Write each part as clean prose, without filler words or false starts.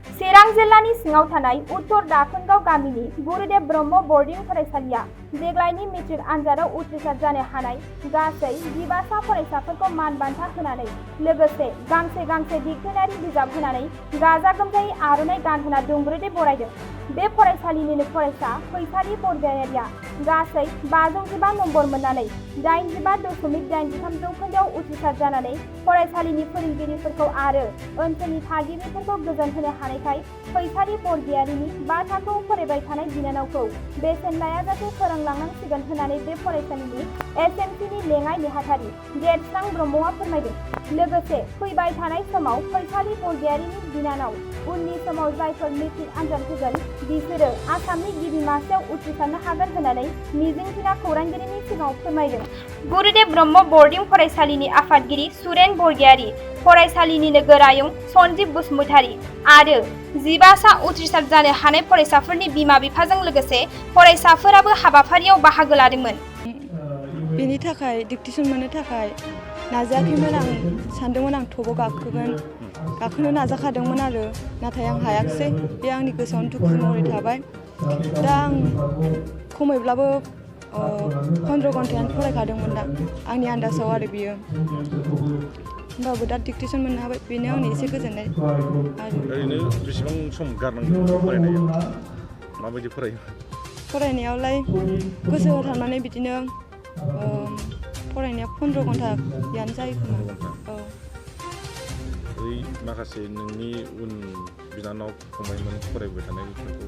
चिरां जिल्लानि सिङाव थानाय उत्तर दाखोनगाव गामिनि गुरुदेव ब्रह्म बर्डिं फरायसालिया देग्लायनि मेट्रिक आनजादाव उथ्रिसार जानो हानाय गासै 15सा फरायसाफोरखौ मान बान्था होनानै लोगोसे गांसे गांसे डिक्शनारि बिजाब होनानै गाजा गोमजायै आर'नाइ गानहोना दुंब्रुदै बरायदों। बे फरायसालिनिनो फरायसा फैसालि बरगयारिया गासै 515 नम्बर मोननानै 85.83 जौखोन्दोआव उथ्रिसार जानानै फरायसालिनि फोरोंगिरिफोरखौ आरो ओनसोलनि थागिबिफोरखौ गोजोन होनो हानायखाय फैसालि बरगयारिनि 5 थाखोआव फरायबाय थानाय बिनानावखौ बेसेन लायाजासे फोरोंलांनांसिगोन होननानै बे फरायसालिनि एसएमसिनि लेङाइ नेहाथारि देरस्रां ब्रह्मआ फोरमायदों। लोगोसे फैबाय थानाय समाव फैसालि बरगयारिनि बिनानाव उननि समाव जायफोर मेट्रिक आनजाद होगोन बिसोरो आसामनि गिबि मासियाव उथ्रिसारनो हागोन होननानै मिजिंथिना खौरांगिरिनि सिगाङाव फोरमायदों। गुरुदेव ब्रह्म बर्डिं फरायसालिनि आफादगिरि सुरेन बरगयारी, फरायसालिनिनो गोरायुं सन्जीब बसुमतारी आरो 15सा उथ्रिसार जानो हानाय फरायसाफोरनि बिमा बिफाजों लोगोसे फरायसाफोराबो हाबाफारियाव बाहागो लादोंमोन। बेनि थाखाय डिक्टेसन मोननो थाखाय नाजायाखैमोन। आं सानदोंमोन आं टपआव गाखोनो नाजाखादोंमोन आरो नाथाय आं हायाखिसै। बे आंनि गोसोआवनो दुखु महरै थाबाय। दा आं खमैब्लाबो 15 घन्टायानो फरायखादोंमोन दा आंनि आन्दाजाव आरो बियो। होमबाबो दा डिक्टेसन मोननो हाबाय, बेनो आंनि एसे गोजोननाय। ओरैनो बेसेबां सम गारनांगौ फरायनायाव? माबायदि फरायो? फरायनायावलाय गोसो होथारनानै बिदिनो फरायनाया 15 घन्टायानो जायो खोमा। औ। बै माखासे नोंनि उन बिनानाव फंबायमोन फरायबाय थानायफोरखौ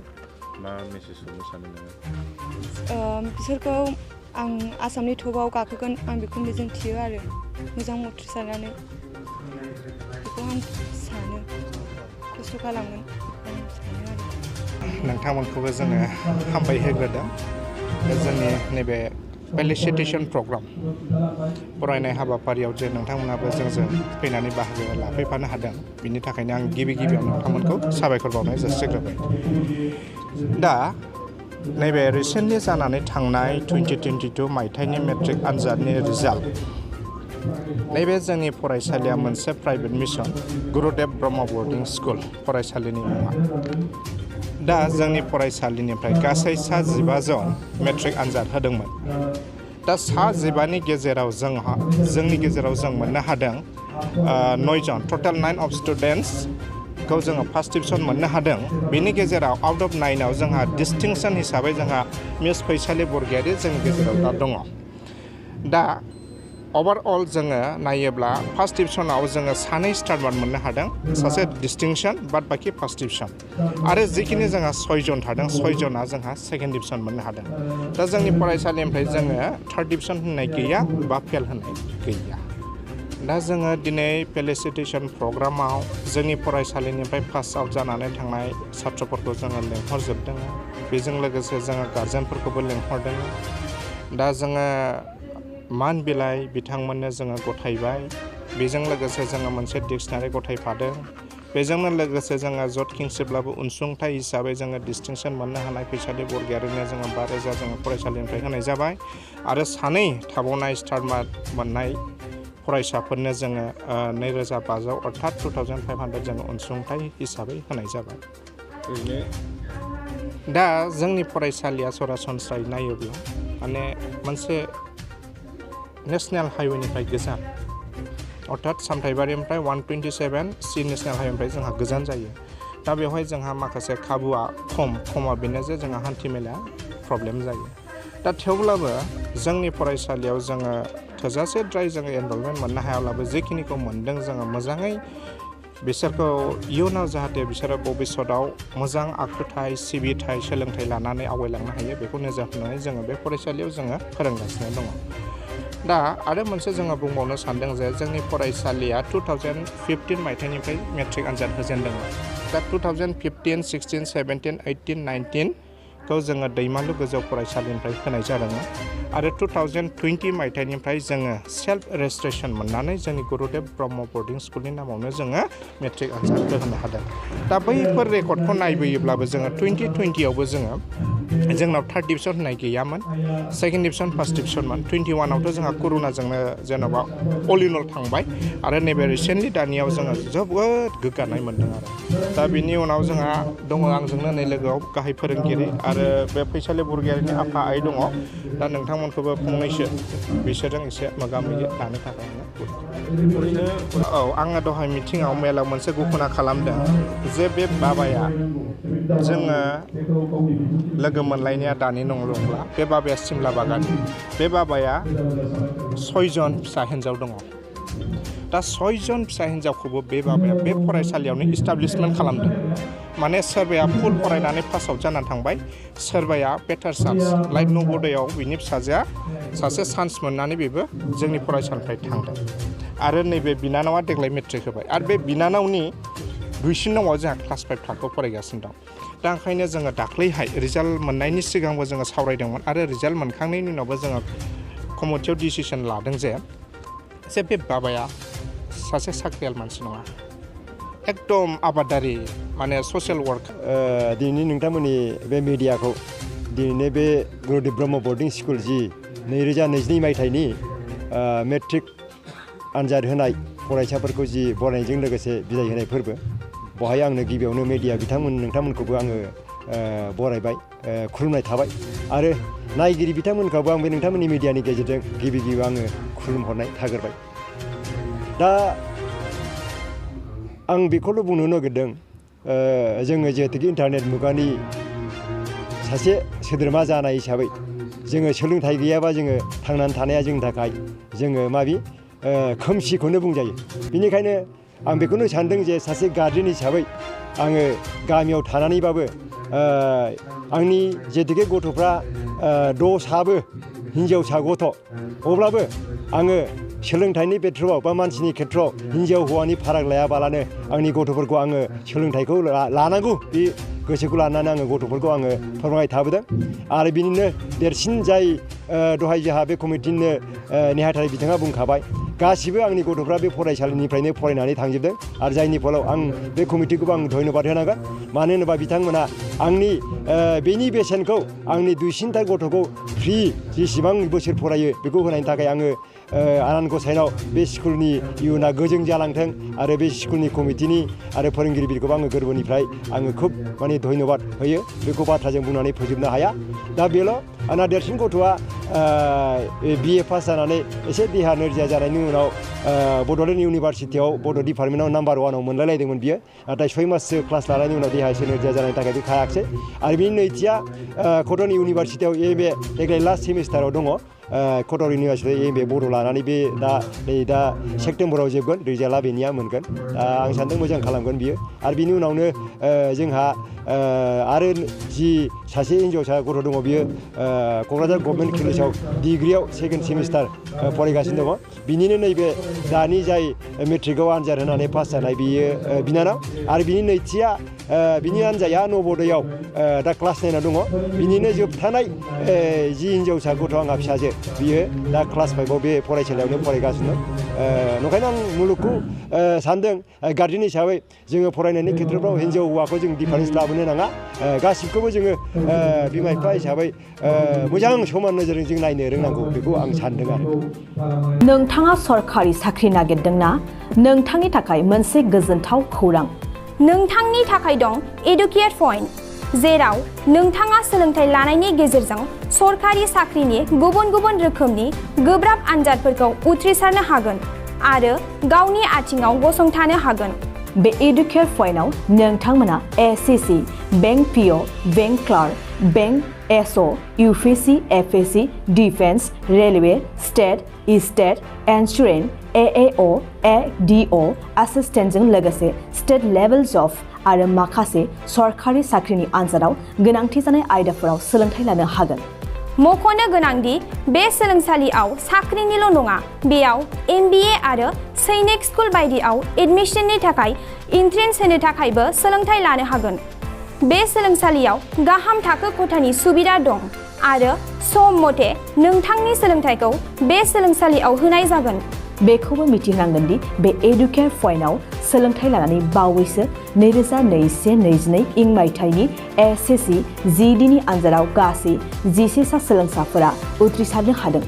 मा मेसेज हरनो सानो नोङो? बिसोरखौ आं आसामनि टपआव गाखोगोन आं बेखौ मिजिं थियो आरो मोजां उथ्रिसारनानै बेखौ आं सानो, खस्थ' खालामगोन आं सानो आरो। नोंथांमोनखौबो जोङो हामबाय होग्रोदों। जोंनि नैबे फेलिसिटेसन प्रग्राम फरायनाय हाबाफारियाव जे नोंथांमोनाबो जोंजों फैनानै बाहागो लाफैफानो हादों, बिनि थाखायनो आं गिबियाव नोंथांमोनखौ साबायखर बावनाय जासिग्रोबाय। दा नैबे रिसेन्टलि जानानै थांनाय 2022 मायथाइनि मेट्रिक आनजादनि रिजाल्ट, नैबे जोंनि फरायसालिया मोनसे प्राइभेट मिसन गुरुदेव ब्रह्म बर्डिं स्कुल फरायसालिनि मुङा। दा जोंनि फरायसालिनिफ्राय गासै 15 जन मेट्रिक आनजाद होदोंमोन। दा 15नि गेजेराव जोंनि गेजेराव जों मोननो हादों 9 जन, टटेल 9 अफ स्टुडेन्ट्सखौ जोङो फार्स्ट डिभिजन मोननो हादों। बेनि गेजेराव आउट अफ 9आव जोंहा डिस्टिंसन हिसाबै जोंहा मिस फैसालि बरगयारी जोंनि गेजेराव दा दङ। दा अभारअल जोङो नायोब्ला फार्स्ट डिभिजनाव जोङो 2 स्टार मोननो हादों, सासे डिस्टिंसन बाद बाखि फार्स्ट डिभिजन। आरो जिखिनि जोंहा 6 जन थादों, 6 जना जोंहा सेकेन्ड डिभिजन मोननो हादों। दा जोंनि फरायसालिनिफ्राय जोङो थार्ड डिभिजन होननाय गैया बा फेल होननाय गैया। दा जोङो दिनै फेलिसिटेसन प्रग्रामाव जोंनि फरायसालिनिफ्राय पास आउट जानानै थांनाय साथ्रफोरखौ जोङो लेंहरजोबदों। बेजों लोगोसे जोङो गार्जेनफोरखौबो लेंहरदों। दा जोङो मान बिलाइ बिथांमोननो जोङो गथायबाय। बेजों लोगोसे जोङो मोनसे डिक्शनारि गथायफादों। बेजोंनो लोगोसे जोङो जथखिंसिब्लाबो अनसुंथाइ हिसाबै जोङो डिस्टिंसन मोननो हानाय फैसालि बरगयारिनो जोङो 5,000 जोङो फरायसालिनिफ्राय होनाय जाबाय। आरो 2 थाबावनाय स्टार मोननाय फरायसाफोरनो जोङो 2,500 अर्थात 2,500 जोङो अनसुंथाइ हिसाबै होनाय जाबाय। दा जोंनि फरायसालिया सरासनस्रायै नायोब्ला माने मोनसे नेशनेल हाइवेनिफ्राय गोजान, अर्थात सामथाइबारिनिफ्राय 127 सि नेशनेल हाइवेनिफ्राय जोंहा गोजान जायो। दा बेवहाय जोंहा माखासे खाबुआ खमा बेनो जे जोंहा हान्थिमेलाया प्रब्लेम जायो। दा थेवब्लाबो जोंनि फरायसालियाव जोङो थोजासेद्राय जोङो एनरलमेन्ट मोननो हायाब्लाबो जेखिनिखौ मोनदों जोङो मोजाङै बिसोरखौ इयुनाव जाहाथे बिसोरो भबिष्यतआव मोजां आखुथाय, सिबिथाय, सोलोंथाइ लानानै आवगायलांनो हायो बेखौ नोजोर होनानै जोङो बे फरायसालियाव जोङो फोरोंगासिनो दङ। दा आरो मोनसे जोङो बुंबावनो सानदों जे जोंनि फरायसालिया 2015 मायथाइनिफ्राय मेट्रिक आनजाद होजेनदोंमोन। दा 2015, 16, 17, 18, 19खौ जोङो दैमालु गोजौ फरायसालिनिफ्राय होनाय जादोंमोन। आरो 2020 मायथाइनिफ्राय जोङो सेल्फ रेजिस्ट्रेसन मोननानै जोंनि गुरुदेव ब्रह्म बर्डिं स्कुलनि नामावनो जोङो मेट्रिक आनजाद होनो हादों। दा बैफोर रेकर्डखौ नायबोयोब्लाबो जोङो 2020आवबो जोङो जोंनाव थार्ड डिभिजन होननाय गैयामोन सेकेन्ड डिभिजन फार्स्ट डिभिजनमोन 21आवथ' जोंहा कर'नाजोंनो जेन'बा अल इन अल थांबाय आरो नैबे रिसेन्टलि दानियाव जोङो जोबोद गोग्गानाय मोन्दों आरो दा बिनि उनाव जोंहा दङ आंजोंनो नै लोगोआव गाहाय फोरोंगिरि आरो बे फैसालि बरगयारिनि आफा आइ दङ दा नोंथांमोनखौबो फंनैसो बिसोरजों एसे मोगा मोगि लानो थाखाय आङो दहाय मिटिङाव मेलाव मोनसे घोषणा खालामदों जे बे बाबाया जोङो लोगो मोनलायनाया दानि नंला बे बाबाया सिमला बागानि बे बाबाया 6 जन फिसा हिन्जाव दङ दा 6 जन फिसा हिन्जावखौबो बे बाबाया बे फरायसालियावनो इस्टाब्लिशमेन्ट खालामदों माने सोरबाया फुल फरायनानै पास आउट जानानै थांबाय सोरबाया बेटार चान्स लाइक नवोदयाव बिनि फिसाजोआ सासे चान्स मोननानै बेबो जोंनि फरायसालिनिफ्राय थांदों आरो नैबे बिनानावा देग्लाय मेट्रिक होबाय आरो बे बिनानावनि दुइसिन दङ जोंहा क्लास 5 थाखोआव फरायगासिनो दं दा ओंखायनो जोङो दाख्लैहाय रिजाल्ट मोननायनि सिगांबो जोङो सावरायदोंमोन आरो रिजाल्ट मोनखांनायनि उनावबो जोङो कमिटियाव डिसिसन लादों जे बे बाबाया सासे साख्रियाल मानसि नङा एकदम आबादारि माने ससियेल वर्क दिनै नोंथांमोननि बे मिडियाखौ दिनैनि बे गुरुदेब ब्रह्म बर्डिं स्कुल जि 2022 मायथाइनि मेट्रिक आनजाद होनाय फरायसाफोरखौ जि बरायनायजों लोगोसे बिदाय होनाय फोरबो बहाय आंनो गिबियावनो मिडिया नोंथांमोनखौबो आङो बरायबाय खुलुमनाय थाबाय आरो नायगिरि बिथांमोनखौबो आं बे नोंथांमोननि मिडियानि गेजेरजों गिबि आङो खुलुमहरनाय थाग्रोबाय दा आं बेखौल' बुंनो नागिरदों जोङो जिहेतु इन्टारनेट मुगानि सासे सोद्रोमा जानाय हिसाबै जोङो सोलोंथाइ गैयाबा जोङो थांनानै थानाया जोंनि थाखाय जोङो खोमसिखौनो बुंजायो बेनिखायनो आं बेखौनो सानदों जे सासे गार्जेन हिसाबै आङो गामियाव थानानैबाबो आंनि जिहेतुके गथ'फ्रा 6 हिन्जावसा गथ' अब्लाबो आङो सोलोंथाइनि खेथ्रआव बा मानसिनि खेथ्रआव हिन्जाव हौवानि फाराग लायाबालानो आंनि गथ'फोरखौ आङो सोलोंथाइखौ लानांगौ बे गोसोखौ लानानै आङो गथ'फोरखौ आङो फोरमायबाय थाबोदों आरो बिनिनो देरसिन जाय दहाय जोंहा बे कमिटिनिनो नेहाथारि बिथाङा बुंखाबाय गासिबो आंनि गथ'फ्रा बे फरायसालिनिफ्रायनो फरायनानै थांजोबदों आरो जायनि फलाव आं बे कमिटिखौबो आं धन्यबाद होनांगोन मानो होनोबा बिथांमोना आंनि बेनि बेसेनखौ आंनि दुइसिनथार गथ'खौ फ्रि जेसेबां बोसोर फरायो बेखौ होनायनि थाखाय आङो आनान गसाइनाव बे स्कुलनि इयुना गोजों जालांथों आरो बे स्कुलनि कमिटिनि आरो फोरोंगिरिफोरखौबो आङो गोरबोनिफ्राय आङो खुब धन्यबाद होयो बेखौ बाथ्राजों बुंनानै फोजोबनो हाया दा बेल' आंना देरसिन गथ'आ BA पास जानानै एसे देहा नोरजिया जानायनि उनाव बड'लेण्ड इउनिभारसिटियाव बड' डिपार्टमेन्टआव नाम्बार 1आव मोनलायलायदोंमोन बियो नाथाय 6 माससो क्लास लानायनि उनाव देहा एसे नोरजिया जानायनि थाखाय बे हायाखिसै आरो बिनि नैथिया कटन इउनिभारसिटियाव MA देग्लाय लास्ट सेमिस्टाराव दङ कटन इउनिभारसिटियाव MA बड' लानानै बे दा सेप्तेम्बराव जोबगोन रिजाल्टआ बेनिया मोनगोन आं सानदों मोजां खालामगोन बियो आरो बिनि उनावनो जोंहा आरो जि सासे हिन्जावसा गथ' दङ बियो क'क्राझार गभर्नमेन्ट कलेजाव डिग्रियाव सेकेन्ड सेमिस्टार फरायगासिनो दङ बिनिनो नैबे दानि जाय मेट्रिकआव आनजाद होनानै पास जानाय बियो बिनानाव आरो बिनि नैथिया बिनि आनजाया नवोदयाव दा क्लास 9आव दङ बिनिनो जोबथानाय जि हिन्जावसा गथ' आंहा फिसाजो बियो दा क्लास 5आव बे फरायसालियावनो फरायगासिनो नंखायनो आं मुलुगखौ सानदों गार्जेन हिसाबै जोङो फरायनायनि खेत्रफ्राव हिन्जाव हौवाखौ जों डिफारेन्स लाबोनो नाङा गासिबखौबो जोङो बिमा बिफा हिसाबै मोजां समान नोजोरजों जों नायनो रोंनांगौ बेखौ आं सानदों आरो नोंथाङा सरकारि साख्रि नागिरदोंना नोंथांनि थाखाय मोनसे गोजोनथाव खौरां नोंथांनि थाखाय दं एडुकेट पइन्ट जेराव नोंथाङा सोलोंथाइ लानायनि गेजेरजों सरकारि साख्रिनि गुबुन गुबुन रोखोमनि गोब्राब आनजादफोरखौ उथ्रिसारनो हागोन आरो गावनि आथिङाव गसंथानो हागोन बे एडुकेट पइन्टआव नोंथांमोना SCC bank PO bank clerk bank SO UPSC FSC defence railway state insurance AAO ADO एसिस्टेन्टजों लोगोसे स्टेट लेभेल जब आरो माखासे सरकारि साख्रिनि आनजादाव गोनांथि जानाय आयदाफोराव सोलोंथाइ लानो हागोन मख'नो गोनांदि बे सोलोंसालियाव साख्रिनिल' नङा बेयाव MBA आरो सैनिक स्कुल बायदियाव एडमिशननि थाखाय एन्ट्रेन्स होनो थाखायबो सोलोंथाइ लानो हागोन बे सोलोंसालियाव गाहाम थाखो खथानि सुबिदा दं आरो सम मथे नोंथांनि सोलोंथाइखौ बे सोलोंसालियाव होनाय जागोन बेखौबो मिथिनांगोन दि बे एडुकेयार पइन्टआव सोलोंथाइ लानानै बावैसो 2021-22 इं मायथाइनि SSC GDनि आनजादाव गासै 11 सा सोलोंसाफोरा उथ्रिसारनो हादों।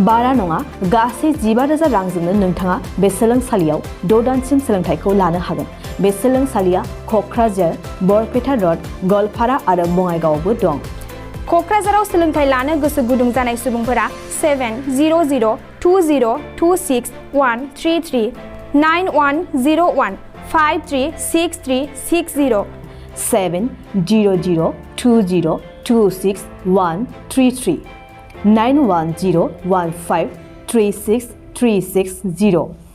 बारा नङा गासै 15,000 रांजोंनो नोंथाङा बे सोलोंसालियाव 6 दानसिम सोलोंथाइखौ लानो हागोन। बे सोलोंसालिया क'क्राझार, बरपेटा रड, गवालपारा आरो बङाइगावआवबो दं। क'क्राझाराव सोलोंथाइ लानो गोसो गुदुं जानाय सुबुंफोरा 700-226-133 9101-536360 700-226-133 9101536360